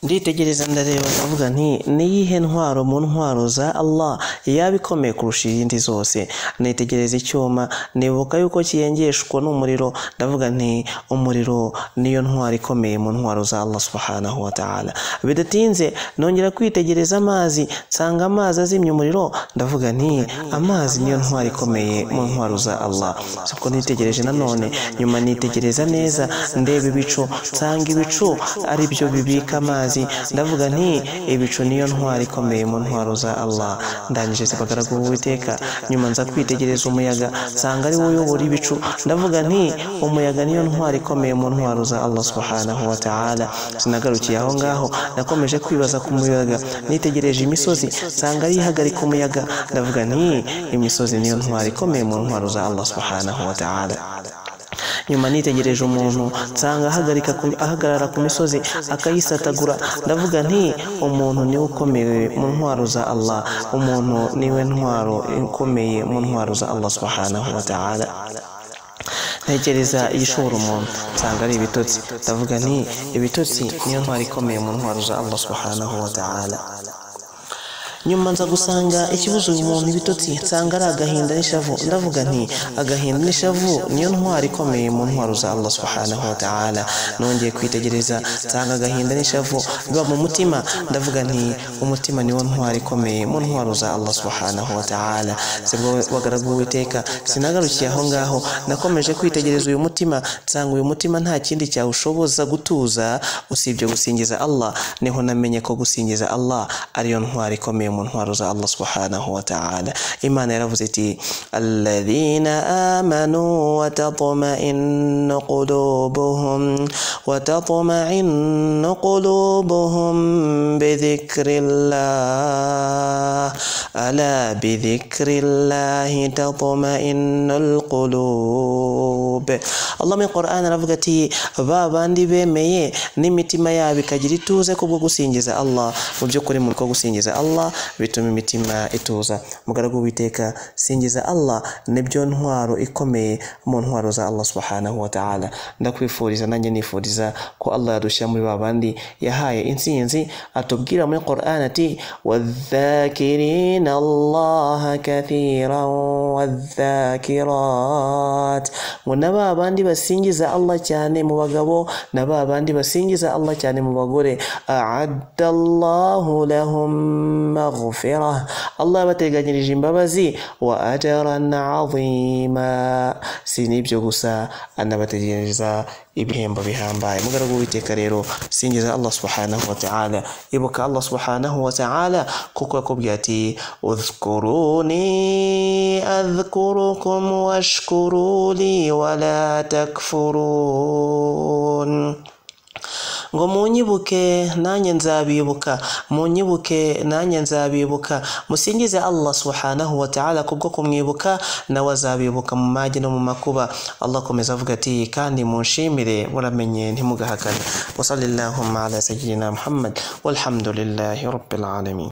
Nditegereza ndareba ndavuga nti niyihe ntwaro mu ntwaro za Allah yaba ikomeye kurusha izindi zose. Nitegereza icyuma nibuka yuko kiyengeshwa n'umuriro, ndavuga nti umuriro niyo ntwaro ikomeye mu ntwaro za Allah subhanahu wa ta'ala. Bidatinze nongera kwitegereza amazi, nsanga amazi azimya umuriro, ndavuga nti amazi niyo ntwaro ikomeye mu ntwaro za Allah. Siko nitegereje nanone, nyuma nitegereza neza ndeba ibicu, nsanga ibicu ari byo bibika amazi, ndavuga nti ibicu niyo ntwaro ikomeye mu ntwaro za Allah. Ndangije zibagaragu b'Uwiteka, nyuma nza kwitegereza umuyaga, nsanga ari wo uyobora ibicu, ndavuga nti umuyaga niyo ntwaro ikomeye mu ntwaro za Allah subhanahu wa ta'ala. Sinagarukiye aho ngaho, nakomeje kwibaza ku muyaga, nitegereje imisozi, nsanga ari ihagarika umuyaga, ndavuga nti imisozi niyo ntwaro ikomeye mu ntwaro za Allah subhanahu wa ta'ala. Nyuma nitegereje umuntu, nsanga ahagarara ku misozi akayisatagura, ndavuga nti umuntu niwe ukomeye mu ntwaro za Allah, umuntu niwe ntwaro ikomeye mu ntwaro za Allah subhanahu wa ta'ala. Ntekereza igishobora umuntu, nsanga ari ibitotsi, ndavuga nti ibitotsi niyo ntwaro ikomeye mu ntwaro za Allah subhanahu wa ta'ala. Nyuma nza gusanga ikibuzo uyu muntu ibitotsi, nsanga ari agahinda n'ishavu, ndavuga nti agahinda n'ishavu niyo ntwaro ikomeye mu ntwaro za Allah subhanahu wa ta'ala. Nongeye kwitegereza nsanga agahinda n'ishavu biba mu mutima, ndavuga nti umutima niwo ntwaro ikomeye mu ntwaro za Allah subhanahu wa ta'ala. Sibwo bagaragu b'Uwiteka, sinagarukiye aho ngaho, nakomeje kwitegereza uyu mutima, nsanga uyu mutima nta kindi cyawushoboza gutuza usibye gusingiza Allah. Niho namenye ko gusingiza Allah ariyo ntwaro ikomeye mu ntwaro za Allah subhanahu wa ta'ala. Imana yaravuze iti alladhina amanu wa tatma'innu qulubuhum wa tatma'innu qulubuhum bi dhikrillah ala bi dhikrillahi tatma'innul qulub. Allah mu Qur'an aravuga ati ba bandi bemeye n'imitima yabo ikagira ituze kubwo gusingiza Allah. Mu by'ukuri mu gusingiza Allah bituma imitima ituza. Mugaragu w'Uwiteka, singiza Allah nibyo ntwaro ikomeye mu ntwaro za Allah subhanahu wa ta'ala. Ndakwifuriza nanjye nifuriza ko Allah yadushyira muri ba bandi yahaye intsinzi, atubwira muri Qur'an ati wadh-dhakirina Allah kathiran wadh-dhakirat, ngo na ba bandi basingiza Allah cyane mu bagabo na ba bandi basingiza Allah cyane mu bagore, a'addallahu lahum maghfirah, Allah bateganyirije imbabazi, wa ajran azima. Si nibyo gusa, anabategereza ibihembo bihambaye. Mugaragu w'Uwiteka rero, singiza Allah subhanahu wa ta'ala, ibuka Allah subhanahu wa ta'ala, kuko yakubwiye ati udhkuruni adhkurukum washkuru li wala takfurun. Ngo munyibuke nanjye nzabibuka, munyibuke nanjye nzabibuka. Musingize Allah subhanahu wa ta'ala kubwo kumwibuka, nawe azabibuka mu mage no mu makuba. Allah akomeza avuga ati kandi munshimire muramenye ntimugahakane. Wa sallallahu ala sayyidina Muhammad walhamdulillahi rabbil alamin.